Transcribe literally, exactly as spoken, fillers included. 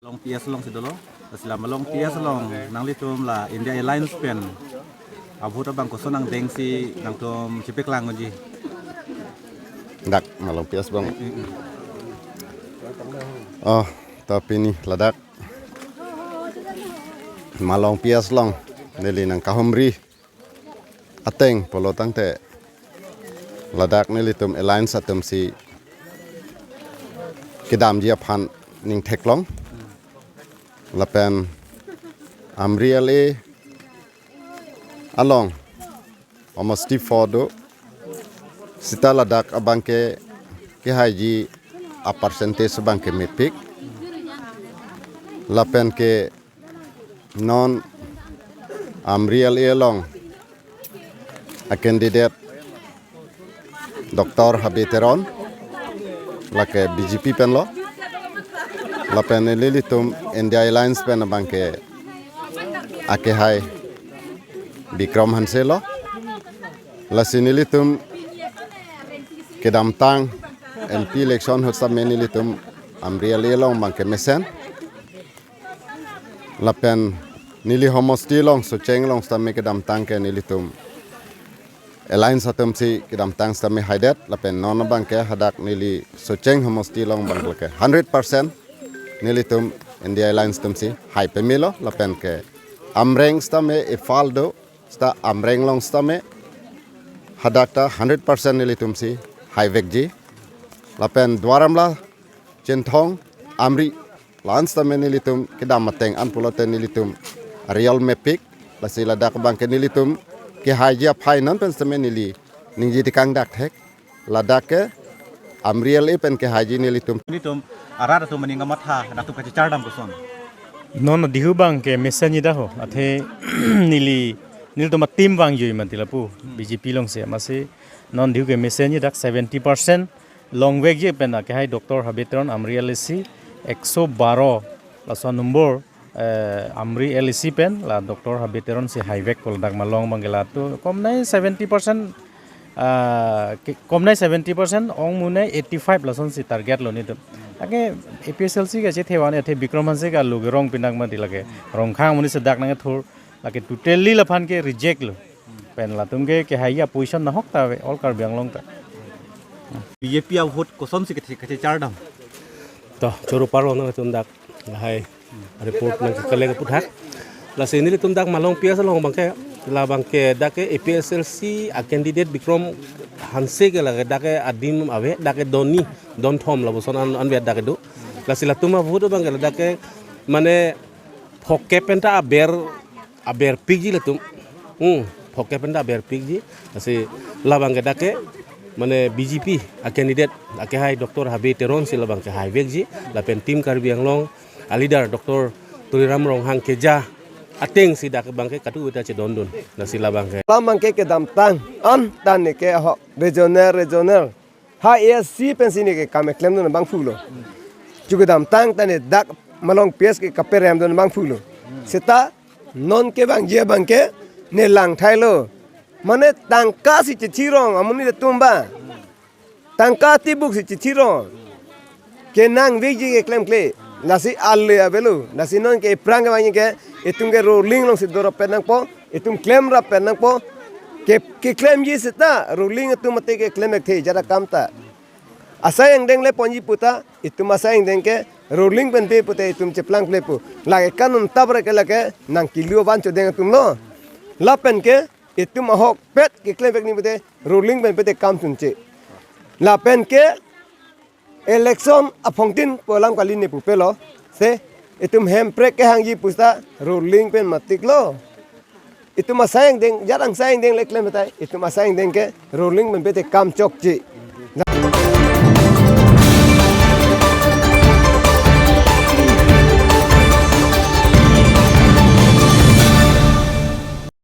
Malong P S alongsi dolo. Lasi la Malong P S along nanglitum la India Alliance pen avote abang koson angdengsi nangtum chepaklang unji? Dak Malong P S abang. Oh, ta pini ladak Malong P S along neli nangkahumri ateng pulo tangte ladak nelitum Alliance atumsi kedamji aphan ning theklong. Lapen Amri L A along homosti four do, seta ladak abangke kehaiji a percentage abangke mepik. Lapen ke non Amri L A along a candidate Doctor Habe Teron, lake B J P penlo. Lapen nelitum India Alliance pen abangke akehai Bikram Hanse lo. Lasi nelitum kedamtang M P election ahut sitame nelitum Amri L A along abangke mesen. Lapen neli homosti along Socheng along sitame kedamtang ke nelitum Alliance atumsi kedamtang sitame haidet, lapen non abangke hadak neli Socheng homosti along abangke hundred percent nelitum India Alliance atumsi hai pemelo. Lapen ke Amreng sitame ephal do, seta Amreng along sitame hadak ta hundred percent nelitumsi haivekji. Lapen Duar Amla, Chinthong, Amri, la-an sitame nelitum kedam ateng an pulote nelitum a-result mepik. Lasi ladak abangke nelitum kehaiji aphai non pen sitame neli ningje tekang dak thek. Ladak ke Amri L A pen kehaiji nelitum. Nelitum arat atum aning kamatha, nangtum kachechar dam koson? Non dihu abangke mesenji dak ho, athe neli, nelitum a-team vangjoi mati lapu, Hmm. B J P alongsi, amatsi non dihu ke mesenji dak seventy percent longvekji pen akehai Doctor Habe Teron Amri L A C, ekso baro laso number, eh, Amri L A C pen la Doctor Habe Teron si haivek kol dak Malong abangke latum komnai seventy percent, ah, ke-, komnai seventy percent, ong mune eighty-five lasonsi target lo nelitum. Lake A P H L C ke chethewan athe Bikram Hanse ke alu ke rong pinak mati, lake Rongkhang amonit si dak nangthur, lake totally laphan ke reject lo. Pen latum ke kehaiji a-position nahok ta ave, all Karbi Anglong ta. B J P a-vote kosonsi kache-, kachechar dam? To, choro parlo nangtum dak lahai report nangkeklem aphuthak. Lasi nelitum dak Malong P S along abangke, labangke dak ke A P H L C a-candidate Bikram Hanse ke lake dak ke adim ave, dak ke donni, don thom lapuson an, anvet dak ke do. Lasi latum a-vote abangke dak ke mane phongkep penta aber, aberpikji latum. Hmm, phongkep penta aberpikji. Lasi labangke dak ke mane B J P a-candidate akehai Doctor Habe Teron si labangke haivekji, lapen Team Karbi Anglong a-leader Doctor Tuliram Ronghang keja atengsi dak abangke katu beta chedondun. Lasi labangke. Labangke kedamtang an ta neke ahok regional, regional ha A S C pensi neke kam keklemdun abang pulo. Chu kedamtang ta ne dak Malong P S ke kaperemdun abang pulo. Seta non kevangji abangke ne langthailo. Mane tangka si chechirong amonit atum ba. Tangka tibuk si chechirong. Kenangvekji keklemkle. Lasi ale avelo. Lasi non ke ephrang kevangji ke itum ke ruling alongsi dorap pen nangpo. Itum klemrap pen nangpo. Ke, keklemji seta ruling atum mate keklem ekthe jara kam ta. Asai angdeng le ponji puta, itum asai angdeng ke ruling pen pe pute itum cheplangple pu. Lake kanun tabra ke lake nangkelu van chodeng atum lo. Lapen ke itum ahokpet keklemvek ni pute ruling pen pute kam chunche. Lapen ke election aphongtin pu alam kali ne pupe lo. Se itum Hemprek kehangji pusta ruling pen matik lo. Itum asai angdeng, jara asai angdeng le klem tai. Itum asai angdeng ke ruling pen pute kam chokche.